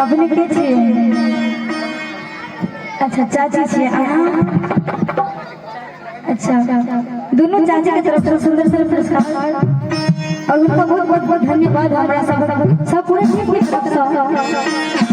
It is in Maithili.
अपने के छियै? अच्छा, चाची छियै अहाँ। अच्छा, दुनू चाची के तरफ से सुंदर सुंदर पुरस्कार और उनका बहुत बहुत बहुत धन्यवाद। हमरा सब सब पूरे टीम के तरफ से।